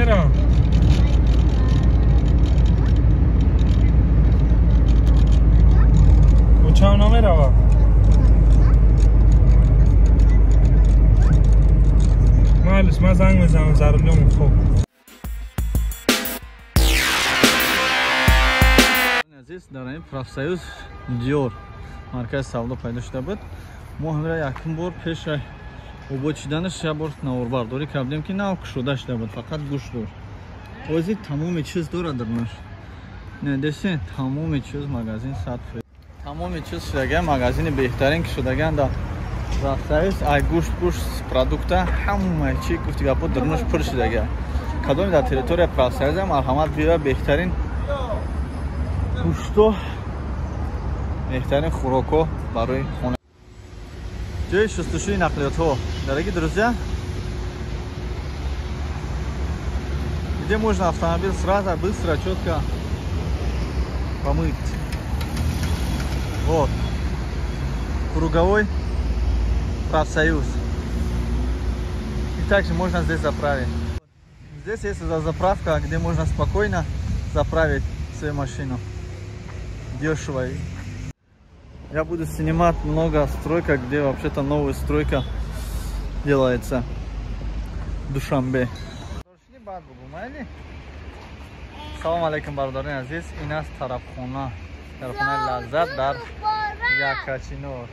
Мерам. Кӯчам намеравам. Майлиш, ман занг мезанам зарулём хоб. Азиз, дар ин профсоюз Диёр маркази савдо пайдо шуда буд. Мо ҳамира якум бор пеша обод шиданаш як бор наворбардорӣ кардем, ки нав кушода шуда буд, фақат гӯшт дошт. Ҳозир тамоми чиз дорад дарнаш. Не, десен, тамоми чиз магазин 100%. Тамоми чиз шудаган, магазини беҳтарин ки шудаган дар профсоюз, ай гӯшт, гӯшт, продукта, ҳамаи чи гуфти гапо дарнаш пур шудаган. Кадоми дар территория профсоюз марҳамат биёя, беҳтарин гӯшто, беҳтарин хӯрокҳо барои хона. Ҷои шустушӯи нақлиётҳо. Дорогие друзья, где можно автомобиль сразу, быстро, четко помыть. Вот. Круговой профсоюз. И также можно здесь заправить. Здесь есть заправка, где можно спокойно заправить свою машину. Дешево. Я буду снимать много стройка, где вообще-то новая стройка делается в Душанбе. Салом алейкум, бародарони азиз. Ин аст тарабхона, тарабхонаи лаззат дар Якачинор.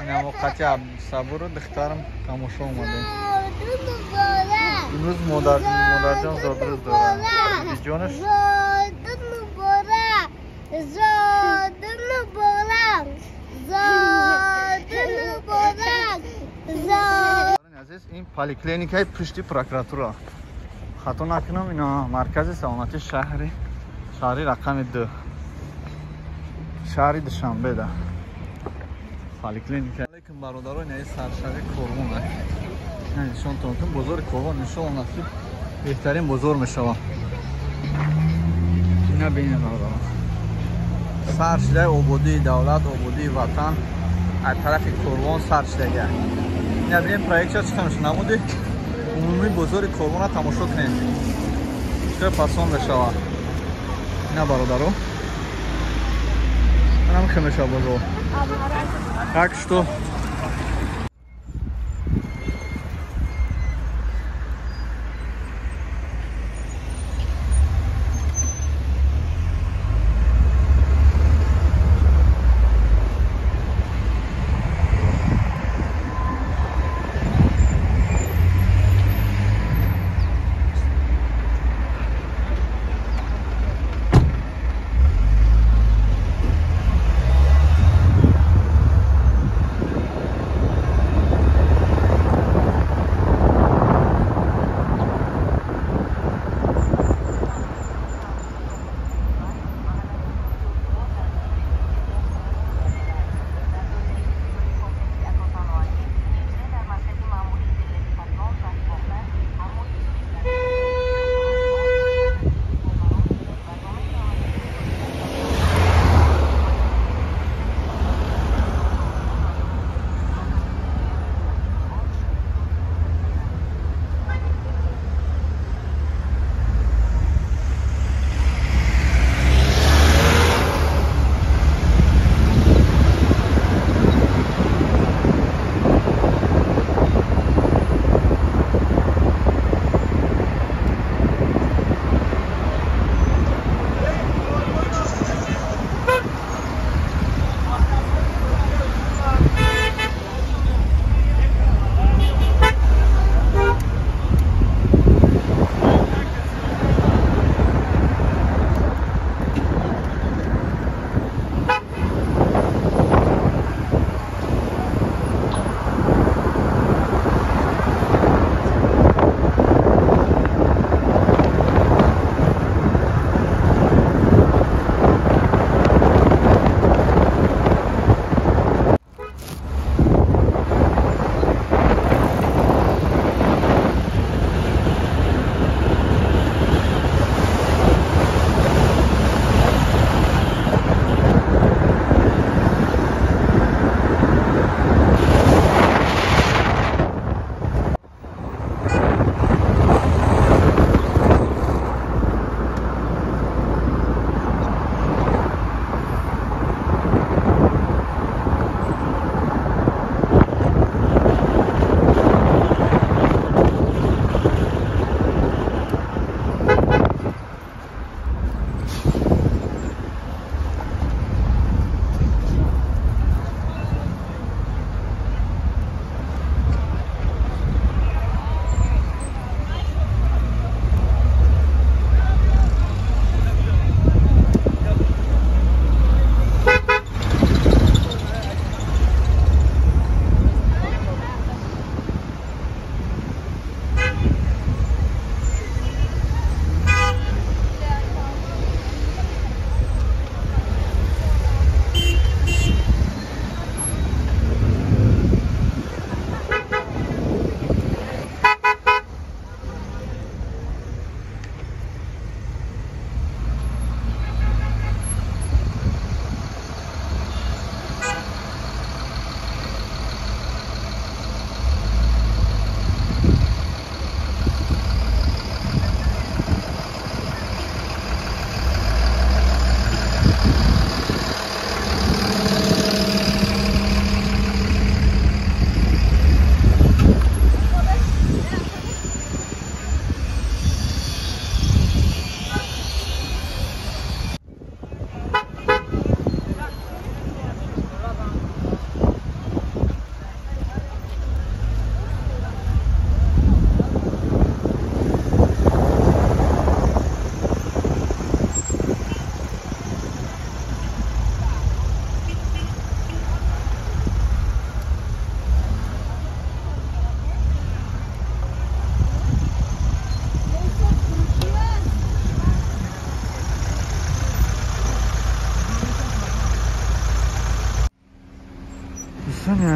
Ин вақти Абдусабуру духтарам тамошо омадем. Имрӯз модарҷон зодрӯз дорад. Биҷонаш азиз, ин поликлиникаи пушти прокуратура. Хато накунам, ина маркази саломати шаҳри рақами 2 шаҳри Душанбе да поликлиника. Алейкум бародарон, ин саршави Корвон. Нишонтон кун бозори Корвон, иншоалло насиб беҳтарин бозор мешавад. Ина бинед бародарон, сар шудаи ободии давлат, ободии ватан аз тарафи Корвон сар шудага. Ина бинед проектча чӣ қадр намуди умумии бозори Корвонро тамошо кунед, чӣ қадр фасон мешавад. Ина бародаро, инам хел мешавад бозор. Так что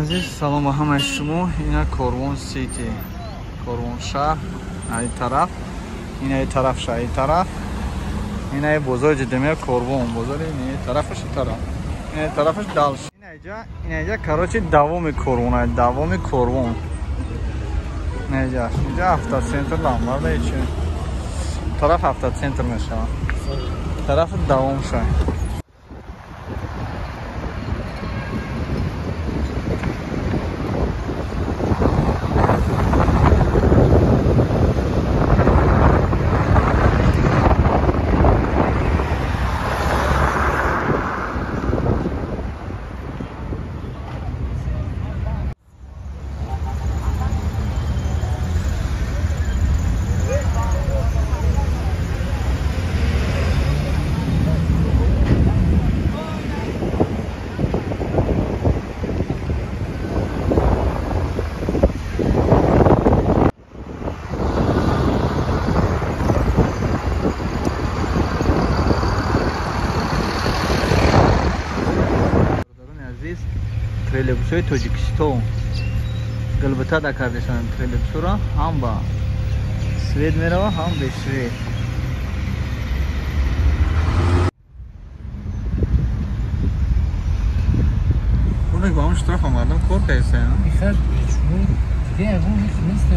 Азиз, салом ба ҳамаи шумо. Ина Корвон Сити, Корвон шаҳр, ай тараф, ина тараф шаҳри тараф, ина бозори ҷиддамия Корвон, бозори ин тарафаш тараф, ина тарафаш далш. Ина короче давоми Корвон, ай давоми Корвон. Ина инҷа автоцентр ламбарда ичи. Тараф автоцентр мешавад. Тараф давом шаҳр. Троллейбусҳои Тоҷикистон галбата дакардешанд. Троллейбусҳоро ҳам ба свет мерава, ҳам бе свет. Онак ба он штраф мардум кор кардесая. Ихар бечун дига ягон ҳеҷ нест.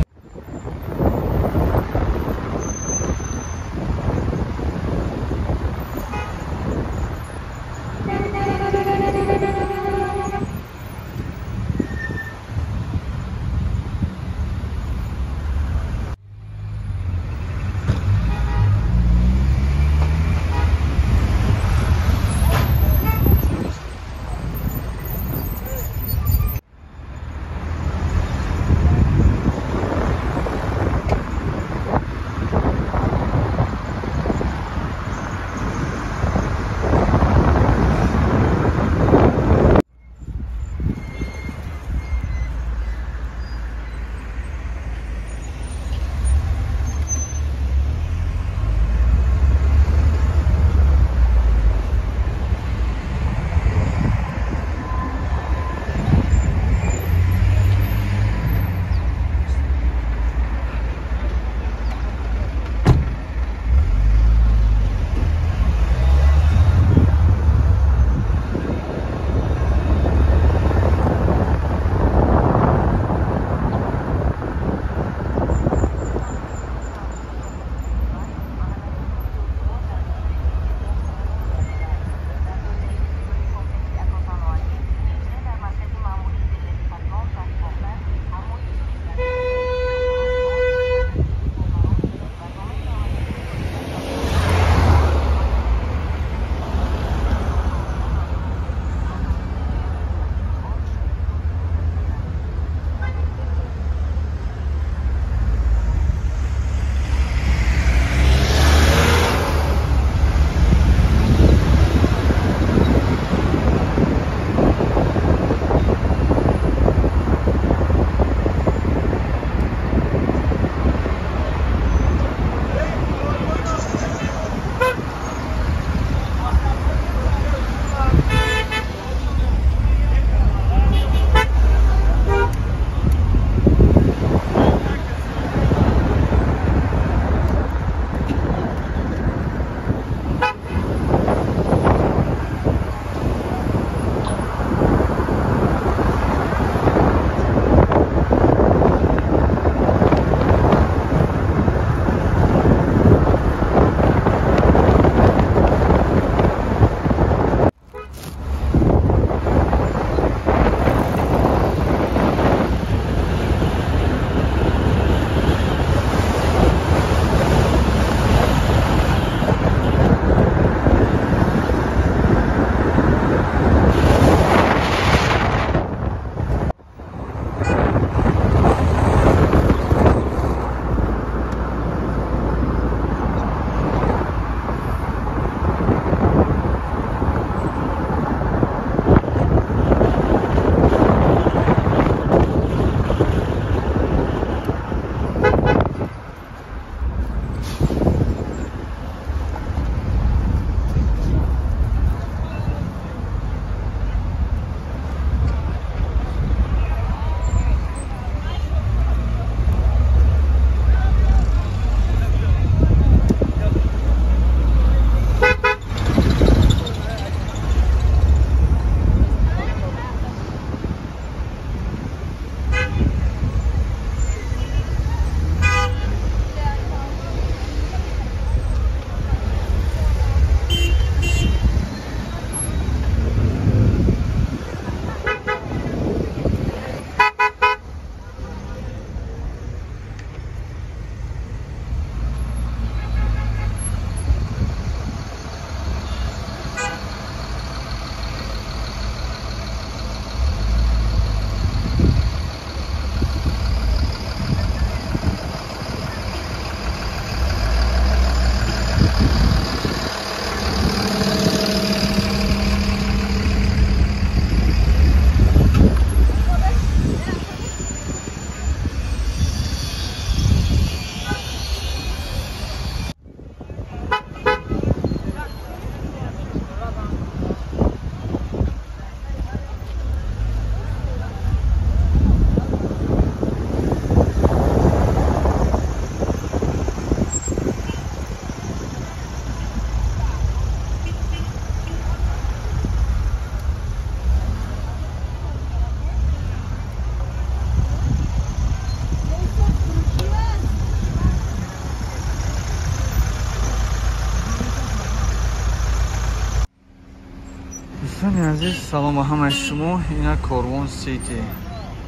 Дӯстони азиз, салом ба ҳамаи шумо. Ина Корвон Сити,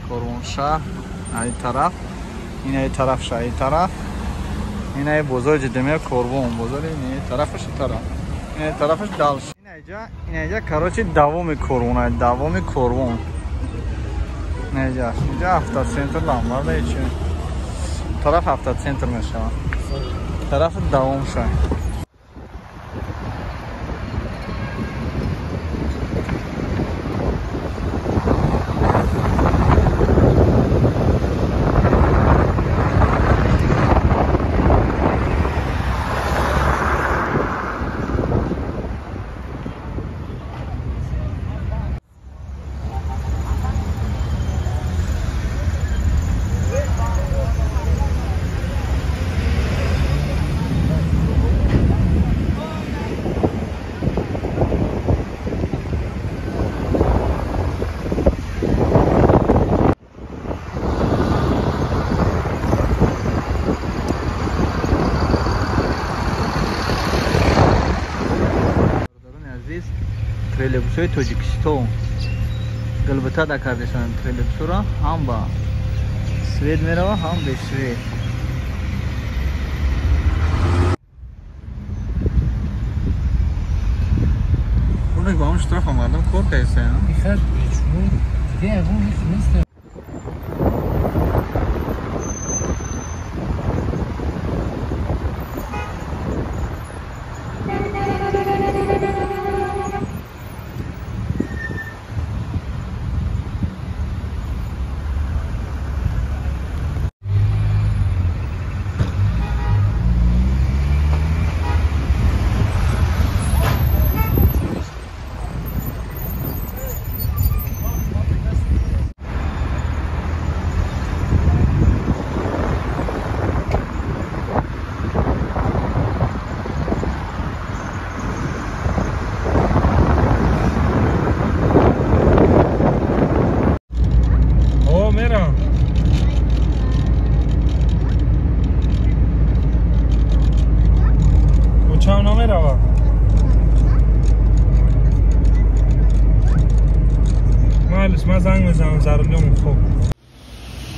Корвон шаҳр, ай тараф, ина ай тараф, ай тараф, ина ай бозори ҷиддамия Корвон, бозори ин тарафаш, тараф, ина тарафаш далш. Ина иҷа, короче, давоми Корвон, ай давоми Корвон. Ина иҷа, иҷа автоцентр ламбарда ичи. Тараф автоцентр мешавад. Тараф давом шай. Троллейбусҳои Тоҷикистон галбата да кардешанд троллейбусҳоро, ҳам ба свет мерава, ҳам бе свет. Унак ба он штрафа мардум кор кардесаян. Ихад бечун дига ягон ҳеҷ нест.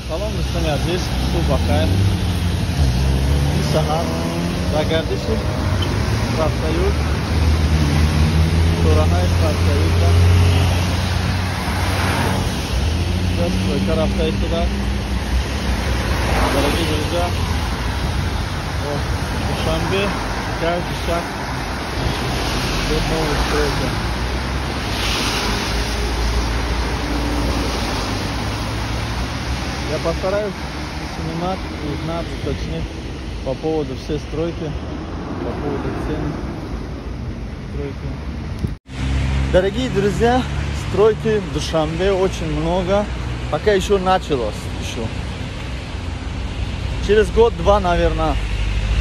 Салом дӯстони азиз, субҳ бахайр. Ин саҳар дар гардиши Профсоюз, чораҳаи Профсоюза стройка рафта истодааст. Дорогие друзья, Душанбе каждый шаг идет новая стройка. Я постараюсь снимать, узнать, уточнить по поводу всей стройки, по поводу цен стройки. Дорогие друзья, стройки в Душанбе очень много. Пока еще началось еще. Через год-два, наверное,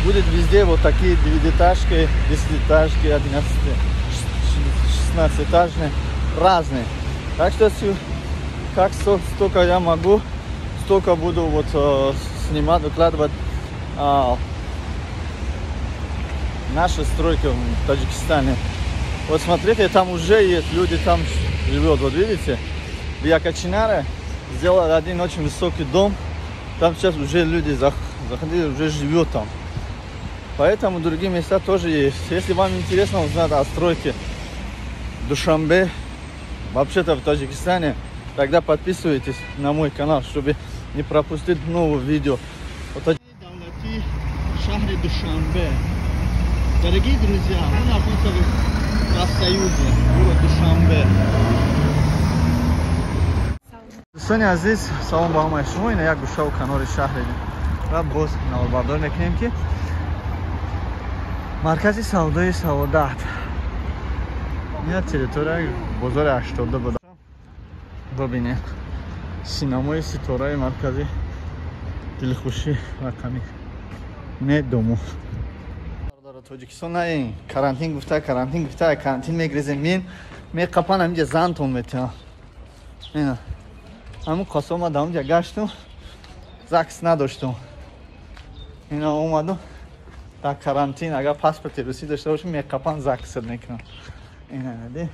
будет везде вот такие 9-этажки, 10-этажки, 11, 16-этажные, разные. Так что, как столько я могу, столько буду вот снимать, выкладывать наши стройки в Таджикистане. Вот смотрите, там уже есть люди, там живет. Вот видите, в Якочинаре сделали один очень высокий дом. Там сейчас уже люди заходили, уже живет там. Поэтому другие места тоже есть. Если вам интересно узнать о стройке Душанбе, вообще-то в Таджикистане, тогда подписывайтесь на мой канал, чтобы не пропустить новые видео. Душанбе. Дорогие друзья, мы находимся в профсоюзе, город Душанбе. Дӯстони азиз, салом ба ҳамаи шумо. Ина як гӯшаву канори шаҳре ва боз наворбардор мекунем, ки маркази савдои Саодат. Ина территорияи бозори 82 буда. Бибинед синамои ситораи маркази дилхушӣ рақами не дому. Тоҷикистон на ин карантин гуфта, карантин гуфта, карантин мегрезем, мин меқапан, ҳаминҷа зантон метиҳам. Ина ҳамун қосо омад, ҳамунҷа гаштум, закс надоштум. Ина омаду дар карантин, агар паспорти русӣ дошта бошем, меқапан, заксат мекунам. Ина нади.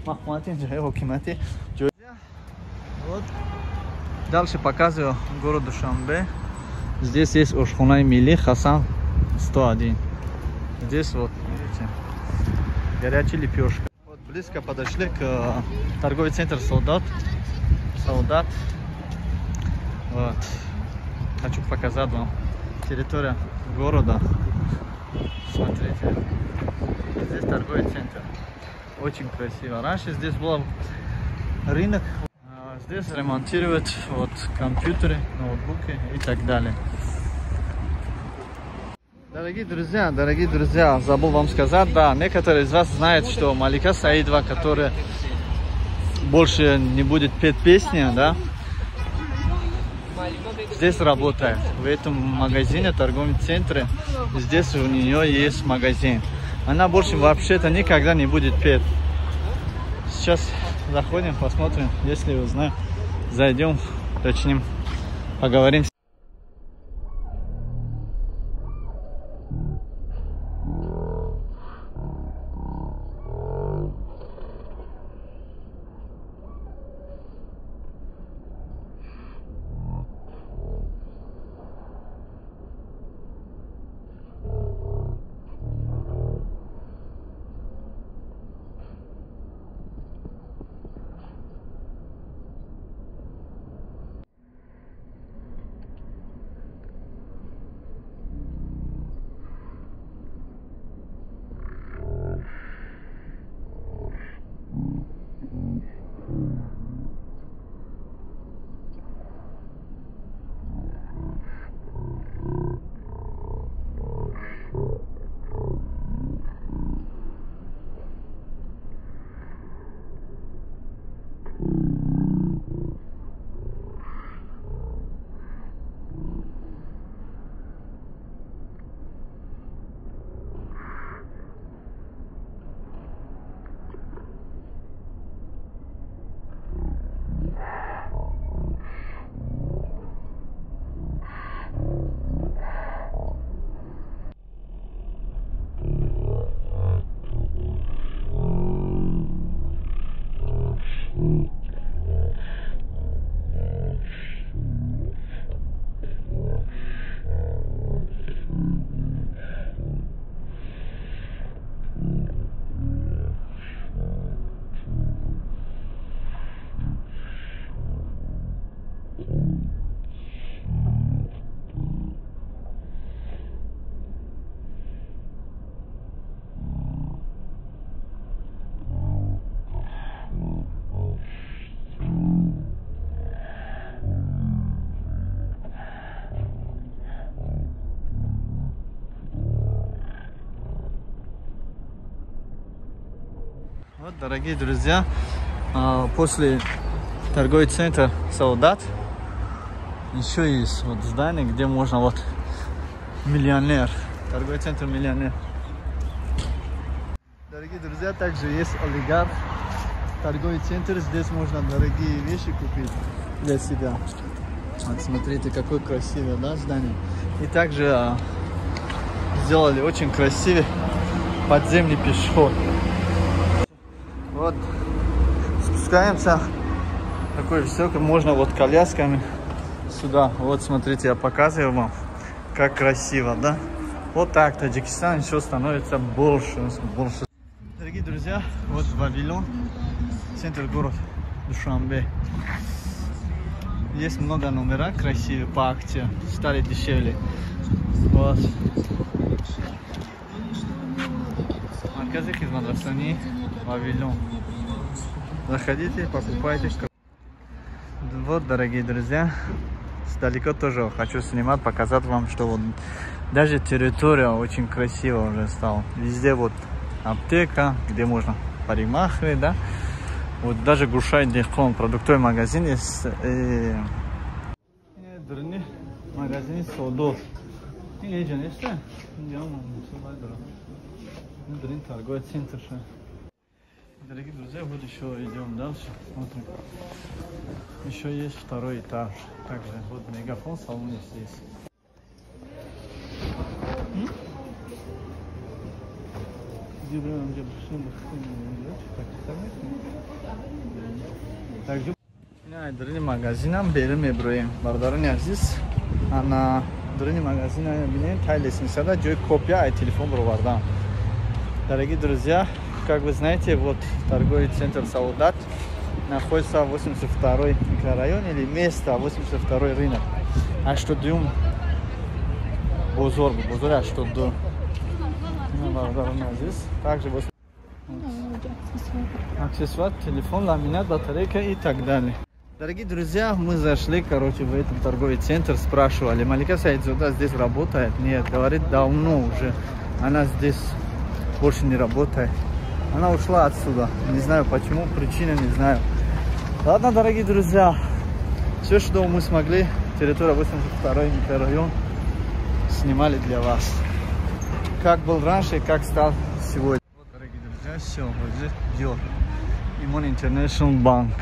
Мақомоти ҷои ҳокимияти ҷои. Вот дальше показываю город Душанбе. Здесь есть ошхонаи милли Хасан 101. Здесь вот, видите, горячая лепешка. Вот близко подошли к торговый центр Солдат. Солдат. Вот. Хочу показать вам территорию города. Смотрите. Здесь торговый центр. Очень красиво. Раньше здесь был рынок. Здесь ремонтируют вот компьютеры, ноутбуки и так далее. Дорогие друзья, забыл вам сказать, да, некоторые из вас знают, что Малика Саидова, которая больше не будет петь песни, да, здесь работает, в этом магазине, торговом центре, здесь у нее есть магазин. Она больше вообще-то никогда не будет петь. Сейчас заходим, посмотрим, если узнаем, зайдем, уточним, поговорим. Вот, дорогие друзья, после торговый центр Солдат еще есть вот здание, где можно вот Миллионер, торговый центр Миллионер. Дорогие друзья, также есть Олигарх, торговый центр, здесь можно дорогие вещи купить для себя. Вот смотрите, какое красивое, да, здание. И также сделали очень красивый подземный пешеход. Вот, спускаемся, такой высокий, можно вот колясками сюда. Вот, смотрите, я показываю вам, как красиво, да? Вот так Таджикистан еще становится больше, больше. Дорогие друзья, вот Вавилон, центр города Душанбе. Есть много номера красивые по акции, стали дешевле. Вот. Маркази хизматрасони Вавилон. Заходите, покупайте. Вот, дорогие друзья, сдалеко тоже хочу снимать, показать вам, что вот даже территория очень красиво уже стала. Везде вот аптека, где можно парикмахеры, да. Вот даже Гушай Дехкон, продуктовый магазин есть. И... Магазин Содо. Торговый центр. Дорогие друзья, вот еще идем дальше, смотрим. Еще есть второй этаж. Также вот мегафон, салон здесь. Иди бирем, инҷа бишинем, бихӯрем. Ина дарини магазинам берун меброем, бародарони азиз. Ана дарини магазин бинем, тай лестницада ҷои копия ай телефон баровардан. Дорогие друзья, как вы знаете, вот торговый центр «Саодат» находится в 82 микрорайон или место 82 рынок. 82 бозор, бозори 82. Бародарони азиз, также вот аксессуар, телефон, ламинат, батарейка и так далее. Дорогие друзья, мы зашли, короче, в этот торговый центр, спрашивали: Малика Саидзода здесь работает? Нет, говорит, давно уже. Она здесь больше не работает. Она ушла отсюда. Не знаю почему, причины не знаю. Ладно, дорогие друзья, все, что мы смогли, территория 82 микрорайон, снимали для вас. Как был раньше и как стал сегодня. Вот, дорогие друзья, все, вот здесь Dior. Имон International Bank.